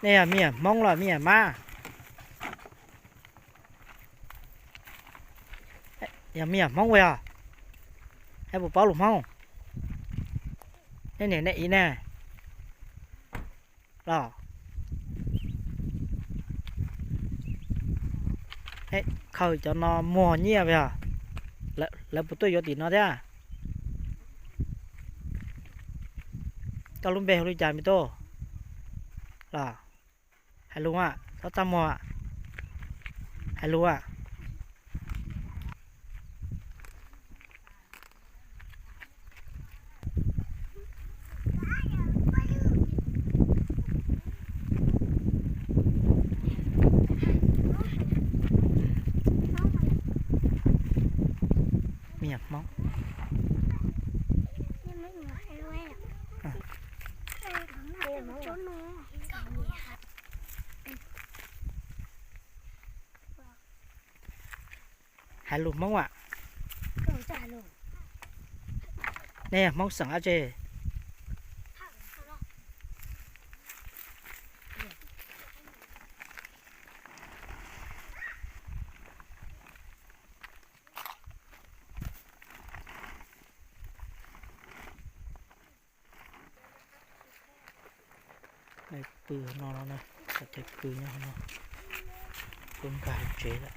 Nej yog me nyuam Hmoob los me nyuam Mab? Yog me nyuam Hmoob ua yog? Hais puas paub lus Hmoob? Nej niam nej txiv ne? Los, khaws cov no muag nyiaj yog? Lawv puas tuaj yuav tim no thiab? Koj lub npe hu li cas me tub? Los, hais lus a, txhob txaj muag, hais lus a. Me nyuam Hmoob. Hais lus Hmoob a. Nej yog Hmoob xeem dab tsi? Pw no, cov pw nyob no, kuj nkag hauv tsev lawm.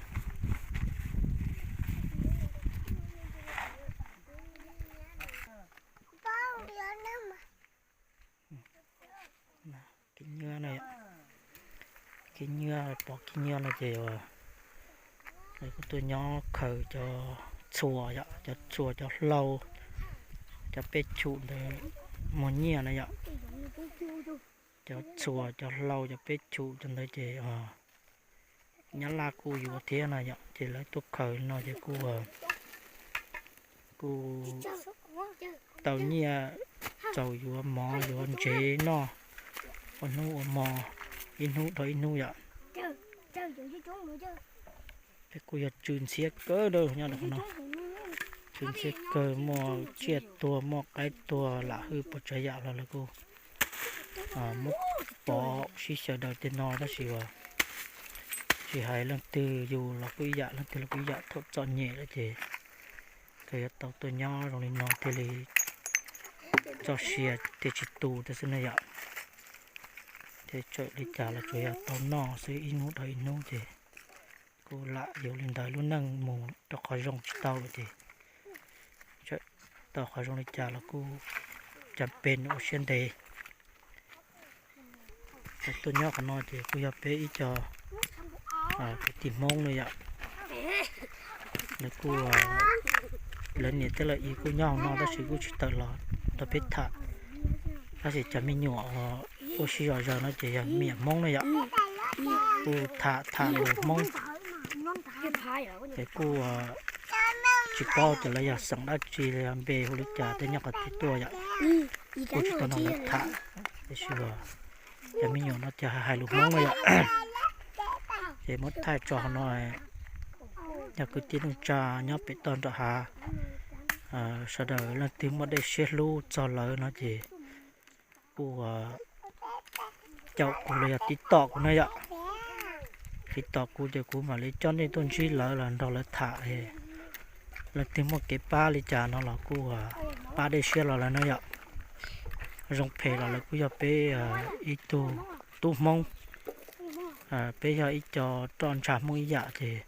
Khib nyiab no, khib nyiab, pom khib nyiab no ces kuv tuaj nyob khaws cov txhuas yom, cov txhuas cov hlau, cov peb chum ntawd muag nyiaj na yom. Cov txhuas cov hlau cov peb chum cov ntawd ces Nyab Laj kuj yuav thiab na yom, ces lawv tuaj khaws no ces kuj, kuj tau nyiaj txaus yuav mov yuav ntsev noj ua hnub ua hmo, ib hnub dhau ib hnub yom. Peb kuj yog tsw ntxhiab kawg nyob rau qhov no, tsw ntxhiab kawg, muaj tsiaj tuag muaj qaib tuag lam hwj puas tsav yam los lawv kuj muab pov sib xyaw daws tej no tab sis uas tsis hais leej twg yus los kuj ib yam, leej twg los kuj ib yam, thaum txom nyem lawm ces kawg yuav tau tuaj nyob zoo li no thiaj li txoj sia thiaj tsis tu thiab xwb na yom. Ces txawm li cas los tsuas yog tau noj xwb, ib hnub dhau ib hnub ces kuj lam yuav li ntawd, lub neej mus rau qhov zoo tsis tau lawm ces txawm tau qhov zoo li cas los kuj cam pes ua siab ntev. Ces tuaj nyob qhov no ces kuj yog peb ib co kwv tij Hmoob na yom. Lawv kuj, lawv niam thiab lawv txiv kuj nyob hauv no tab sis kuj tsis tawm los nrog peb tham. Tab sis cov me nyuam ua si zom zaws no ces yog me nyuam Hmoob na yom, kuj tham tham lus Hmoob. Ces kuj tsis paub tias lawv yog xeem dab tsi los yog npe hu li cas thiab nyob qhov twg tuaj yom. Kuj tsis tau nrog lawv tham, tiam sis cov me nyuam no ces hais lus Hmoob na yom. Ces muab thaij tso hauv no, yog kwv tij neej tsa nyob pem toj nram hav, sawv daws leej twg muaj dej siab hlub txog lawv no ces kuj caum kuv los yog tiv tauj kuv na yom. Tiv tauj kuv ces kuv mam li coj nej tuaj ntsib lawv los nrog lawv tham. Leej twg muaj kev pab li cas no los kuj pab dej siab los lawv na yom. Zoo phem los lawv kuj yog peb ib tug tub Hmoob, peb yog ib co roj ntsha Hmoob ib yam ces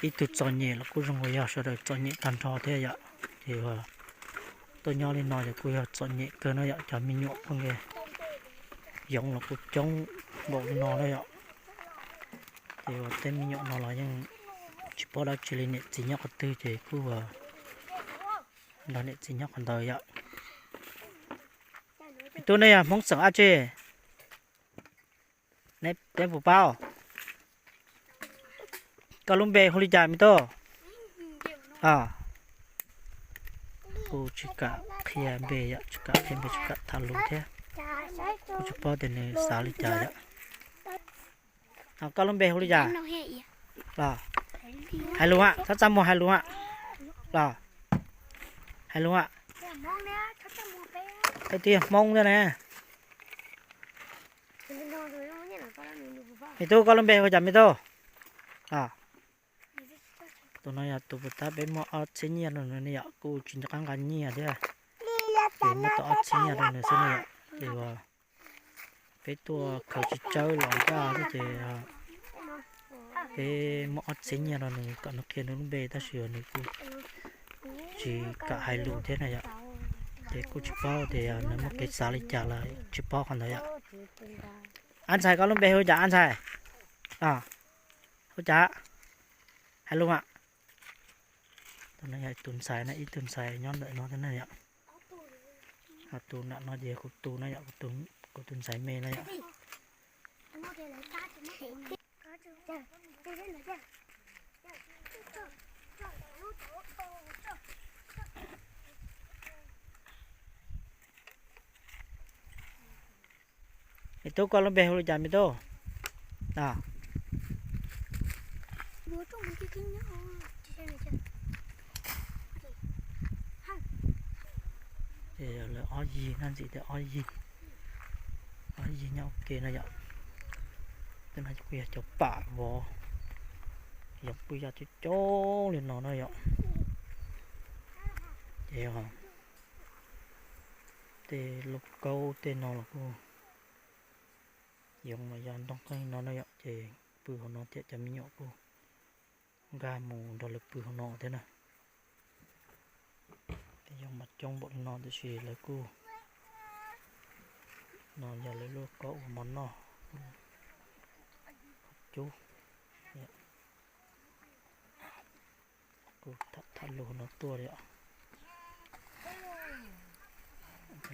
ib tug txom nyem los kuj zoo uas yog sawv daws txom nyem tag nrho thiab yom. Ces tuaj nyob li no ces kuj yog txom nyem kawg no yom, cov me nyuam pheej yoov los kuj coob npaum li no na yom. Ces uas tej me nyuam no los yeej tsis paub dab tsi li, niam txiv nyob qhov twg ces kuj nrog niam txiv nyob qhov ntawd yom. Tub, nej yog Hmoob xeem dab tsi? Neb puas paub? Koj lub npe hu li cas me tub? Kuj tsis kam qhia npe yom, tsis kam qhia npe, tsis kam tham lus thiab. Kuj tsis paub tias nws xav li cas yom. Koj lub npe hu li cas? Los, hais lus a, txhob txaj muag, hais lus a. Los, hais lus a. Peb twb yog Hmoob thiab ne. Me tub, koj lub npe hu cas me tub? Tus no yog tus puag ta peb muab ob txhiab nyiaj rau nws ne yom, kuj tsis nco qab nqa nyiaj thiab. Ces muab tau ob txhiab nyiaj rau nws xwb ne yom. Ces peb tuaj khaws tsis tsawb los ncaj thiab ces peb muab ob txhiab nyiaj rau nws kom nws qhia nws lub npe tab sis nws kuj tsis kam hais lus thiab na yom. Ces kuj tsis paub tias nws muaj kev xav li cas lawm, tsis paub qhov ntawd yom. Ab ntxhais, koj lub npe hu cas ab ntxhais? Hu cas? Hais lus mas. Tus no yog tus ntxhais na, ib tug ntxhais nyob ntawm no thiab na yom. Ho tus nram no ces kuv tus na yom, kuv tus ntxhais me na yom. Me tub, koj lub npe hu li cas me tub? Ces yog lawv ob yig na, ntxim tias ob yig, ob yig nyob ua ke na yom. Tej no kuj yog cov pam vov, yog kuj yog coob coob li no na yom. Ces tej lauj kaub tej no los kuj yoov mas yog ntoo qeej li no na yom, ces pw hauv no thiab cov me nyuam kuj nkag mus nrog lawv pw hauv no thiab na. Tej yoov mas coob npaum li no tiam sis lawv kuj, no yog lawv lub kaub ua mov noj, cub, kuj tham tham lus no tuaj li os.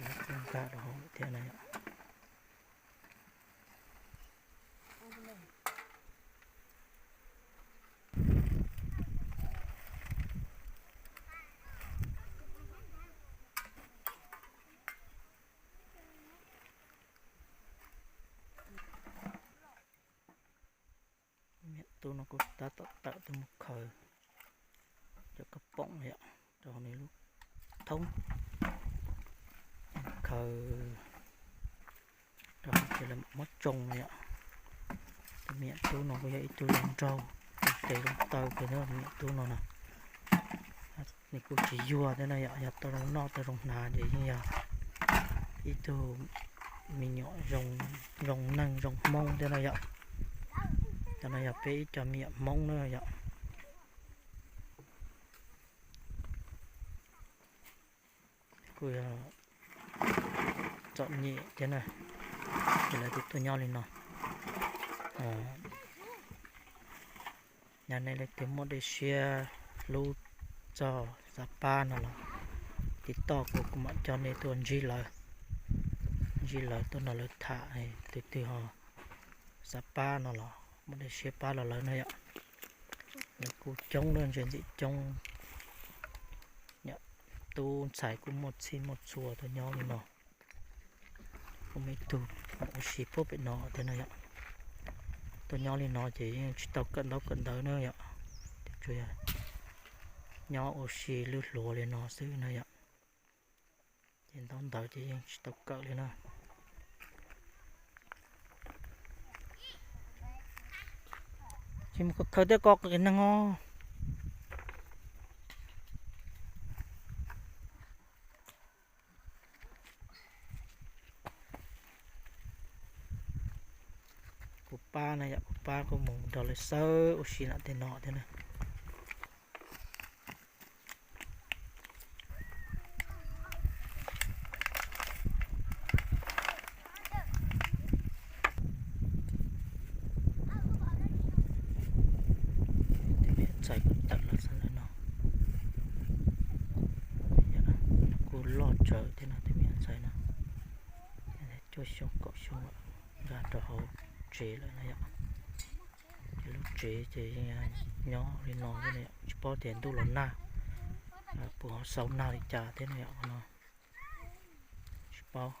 Lawv kuj nkag rau hauv lawm thiab na yom. Niam tub no kuj tab tom tawm tuaj mus khaws cov kab poom yom, rau hauv nws lub thoob, khaws rau hauv ces lawv mam muab tsoo yom. Tus me nyuam tub no kuj yog ib tug zoo nraug, zoo tes zoo taw kawg na, tus me nyuam tub no na. Nws kuj tsis yuag thiab na yom, yog tau zoo noj tau zoo hnav ces yeej yog ib tug me nyuam zoo neeg zoo Hmoob thiab na yom. Cov no yog peb ib co me nyuam Hmoob na yom. Kuj yog txom nyem thiab na, ces lawv thiaj tuaj nyob li no. Yog nej leej twg muaj dej siab hlub txog xav pab no los tiv toj kuv, kuv mam coj nej tuaj ntsib lawv, ntsib lawv tuaj nrog lawv tham. Tus twg ho xav pab no los muaj dej siab pab los lawv na yom. Lawv kuj coob na, ntse ntxim coob. Tub ntxhais kuj muaj txhij muaj txhua tuaj nyob li no. Kuj muaj ib tug mus ua si puag pem no thiab na yom. Tuaj nyob li no ces yeej tsis tau kawm ntaub kawm ntawv na yom. Tsuas yog nyob ua si lwb hluas li no xwb na yom. Ces ntaub ntawv ces yeej tsis tau kawm li na. Ces mus khaws tej ko qis neeg os. Kuv pab na yom, kuv pab kuj mus nrog lawv xawb ua si nram tej no thiab na. Tej niam ntxhais kuj tawm los xwb ntawm no, kuj loj tsawv thiab no tej niam ntxhais no. Cuaj xyoo kaum xyoo lawm, nkag rau hauv tsev lawm na yom. Ces lub tsev ces nyob li no xwb na yom, tsis paub tias ntuj los nag, puas ho xaus nag li cas thiab na yom no, tsis paub.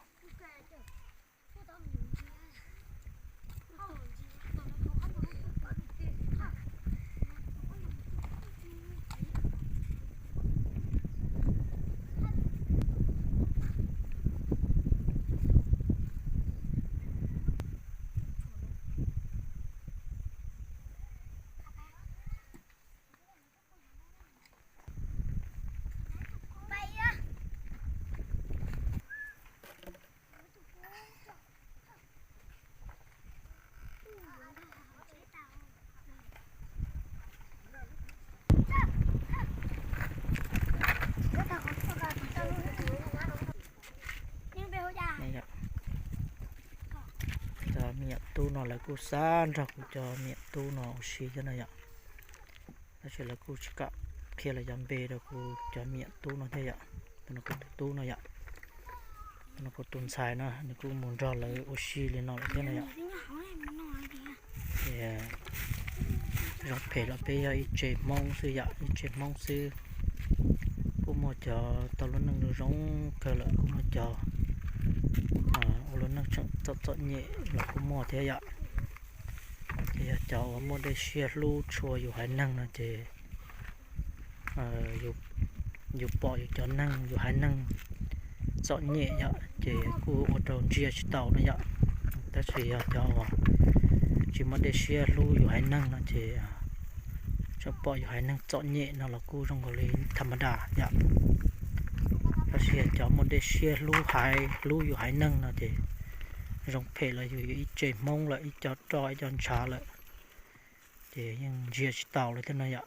tub no lawv kuj xav nrog kuv cov me nyuam tub no ua si thiab no yom. Tab sis lawv kuj tsis kam qhia lawv cov npe rau kuv cov me nyuam tub no thiab yom. Tus no kuv tus tub no yom. Tus no kuv tus ntxhais no nws kuj mus nrog lawv ua si li no lawm thiab no yom. Ces zoo phem los peb yog ib tse Hmoob xwb yom, ib tse Hmoob xwb. Kuj muaj cov tau lub neej zoo zoo kawg lawm, kuj muaj cov ua lub neej tseem txom txom nyem los kuj muaj thiab yom. Ces yog cov uas muaj dej siab hlub tshua yus haiv neeg no ces yus pom yus cov neeg, yus haiv neeg txom nyem yom, ces kuj ua rau ntsia tsis taus no yom. Tab sis yog cov uas tsis muaj dej siab hlub yus haiv neeg no ces tseem pom yus haiv neeg txom nyem no los kuj zoo nkaus li tham ma das yom. Tab sis yog cov muaj dej siab hlub haiv, hlub yus haiv neeg no ces zoo phem los yus yog ib tse Hmoob lawm, ib co roj ib co ntshav lawm, ces yeej ntsia tsis taus li thiab no yom.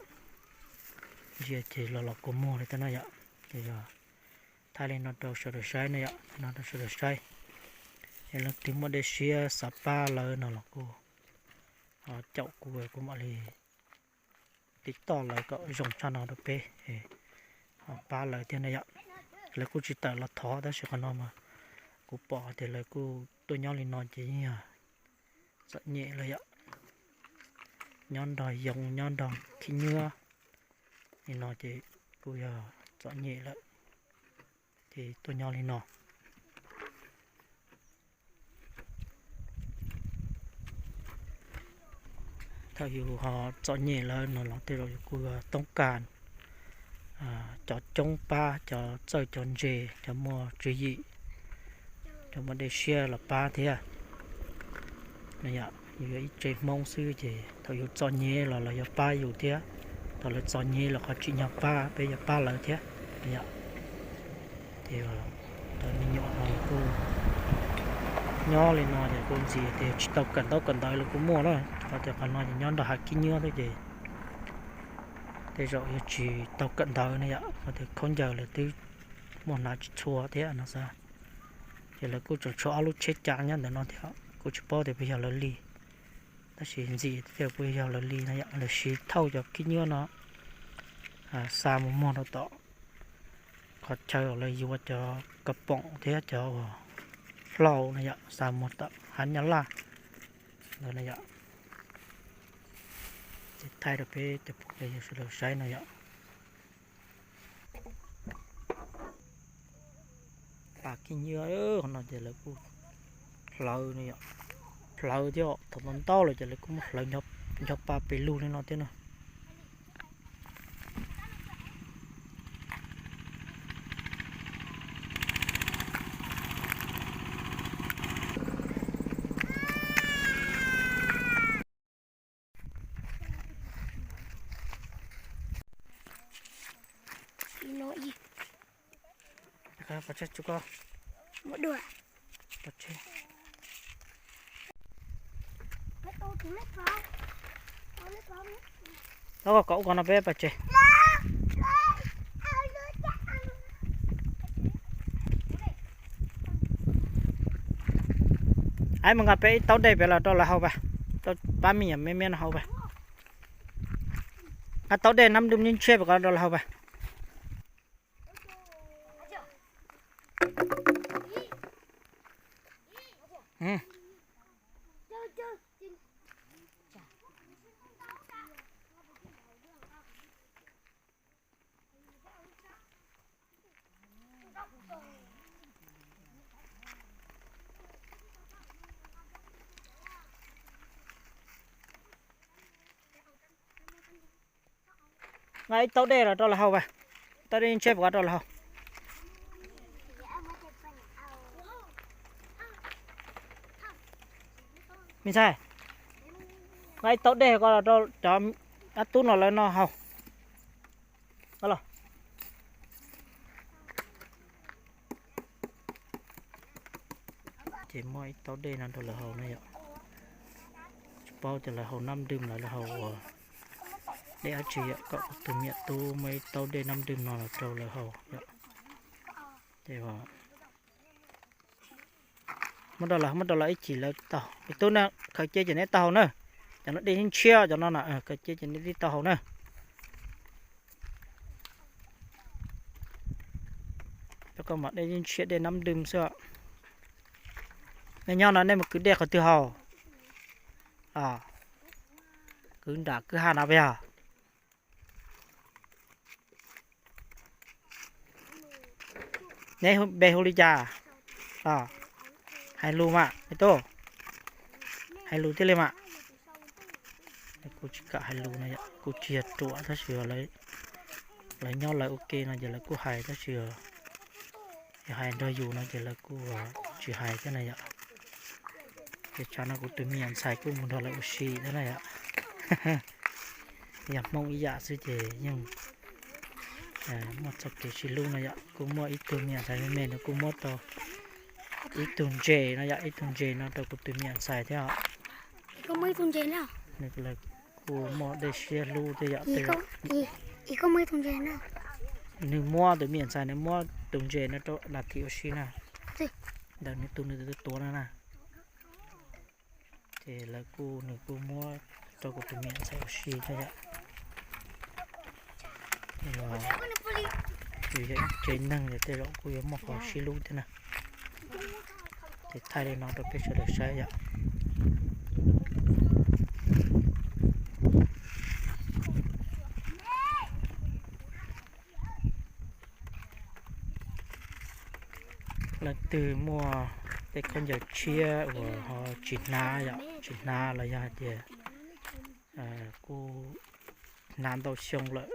Ntsia ces los los kua muag li thiab no yom. Ces yog thaij li no rau sawv daws saib no yom, no rau sawv daws saib. Yog leej twg muaj dej siab xav pab lawv no los kuj ho caum kuv, kuv mam li tiv toj lawv kom zoo tshaj no rau peb, ho pab lawv thiab na yom. Lawv kuj tsis tawm los thov tab sis qhov no mas kuv pom tias lawv kuj tuaj nyob li no ces yeej yog txom nyem lawm yom. Nyob nrog yoov nyob nrog khib nyiab li no ces kuj yog txom nyem lawm, ces tuaj nyob li no. Thaum yus ho txom nyem lawm no los tej zaum yus kuj toob kas cov coob pab, cov txawj cov ntse, cov muaj tswv yim, cov muaj dej siab los pab thiab. Yus yog ib tse Hmoob xwb ces thaum yus txom nyem los lawv yuav pab yus thiab, thaum lawv txom nyem los qhov tsim nyog pab peb yuav pab lawv thiab. Yom, ces cov me nyuam no kuj nyob li no ces kuj ntxiv tias tsis tau kawm ntaub kawm ntawv los kuj muaj na, qhov tias qhov no ces nyob nrog hav khib nyiab xwb ces tej zaum yuav tsis tau kawm ntawv na yom, qhov tias khaub ncaws lawv twb muaj hnav tsis txhua thiab no xav. Ces lawv kuj tseem tshuav ob lub tsheb cav nyob ntawm no thiab, kuj tsis paub tias puas yog lawv li, tab sis ntxiv thiaj puas yog lawv li no yom. Lawv siv thauj cov khib nyiab no xa mus muag rau tom qhov chaw uas lawv yuav cov kas poom thiab cov uas hlau no yom, xa muag tom hav Nyab Laj ntawd no yom. Ces thaij rau peb cov phooj ywg sawv daws saib no yom. Pas khib nyiab qhov no ces lawv kuj hlawv no yom, hlawv thiab thaum ntau ntau lawm ces lawv kuj muab hlawv ncho pa pes lug li no thiab na. Pov tseg tsuj koj. Pov tseg. Tau koj kom ub koj no peb pov tseg. Aib, mus nqa peb ib taub dej pem los rau lawv haus pas, rau pab me nyuam me me no haus pas. Nqa taub dej nab dwm ntshiab pem ko rau lawv haus pas. Nqa ib taub dej los rau lawv haus pas. Taub dej ntshiab pem ko rau lawv haus. Me ntxhais, nqa ib taub dej ko los rau cov ab tub no lawv no haus. Ces muaj ib taub dej no rau lawv haus no yom. Tsis paub tias lawv haus nab dwm los lawv haus dej dab tsi yom, kom kuv tus me nyuam tub muaj ib taub dej nab dwm no los rau lawv haus yom. Ces Muab rau lawv, muab rau lawv ib chim lawv tau. Me tub na, khaws cia ces neb tau haus na. Cov no dej ntshiab cov no na, khaws cia ces neb tib tau haus na. Cov ko mas dej ntshiab dej nab dwm xwb. Nej nyob no nej mus kwv dej qhov twg haus? Kwv nram kwj ha no puas yog? Neb npe hu li cas? Hais lus mas me tub, hais lus thiaj li mas. Kuj tsis kam hais lus no yom, kuj tsis yog ruam tab sis lawv nyob lawv ua ke no ces lawv kuj hais tab sis yog hais nrog yus no ces lawv kuj tsis hais thiab na yom. Ces tsam no kuv tus me nyuam ntxhais kuj mus nrog lawv ua si thiab na yom. Yog Hmoob ib yam xwb ces yeej muaj txoj kev sib hlub no yom. Kuj muaj ib tug me nyuam ntxhais me me nws kuj muab tau ib tug ntses no yom, ib tug ntses no rau kuv tus me nyuam ntxhais thiab os. Nws lawv kuj muaj dej siab hlub thiab yom. Nws muab, tus me nyuam ntxhais nws muab tus ntses no rau Lam Thim ua si na, ntawm nws tus nws tus tuav no na. Ces lawv kuj, nws kuj muab rau kuv tus me nyuam ntxhais ua si thiab yom. Yus yog ib tsev neeg ces tej zaum kuj yuav muaj qhov sib hlub thiab na. Ces thaij li no rau peb sawv daws saib yom. Leej twg muaj tej khaub ncaws tshiab uas ho tsis hnav yom, tsis hnav los yog hais tias kuj hnav ntau xyoo lawm,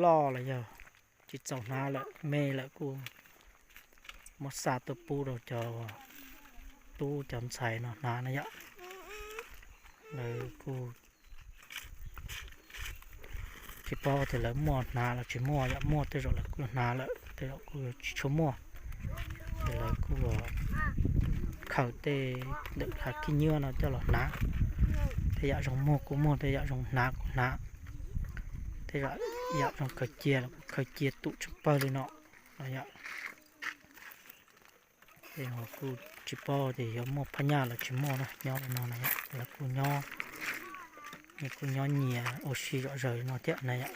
loj los yog tsis txaus hnav lawm, me lawm kuj muab xa tuaj pub rau cov tub cov ntxhais no hnav na yom. Lawv kuj tsis paub tias lawv muaj hnav los tsis muaj yom, muaj tej zaum lawv kuj hnav lawm, tej zaum kuj tsis tshua muaj. Ces lawv kuj khaws tej ntawm hav khib nyiab no coj los hnav. Tej yam zoo muag kuj muag, tej yam zoo hnav kuj hnav, tej yam zoo khaws cia los kuj khaws cia tum tshaj pawg li no. Ces kuj tsis paub tias yuav muaj phab nyaj los tsis muaj na, nyob li no na yom, lawv kuj nyob, nyias kuj nyob nyias ua si zom zaws li no thiab na yom.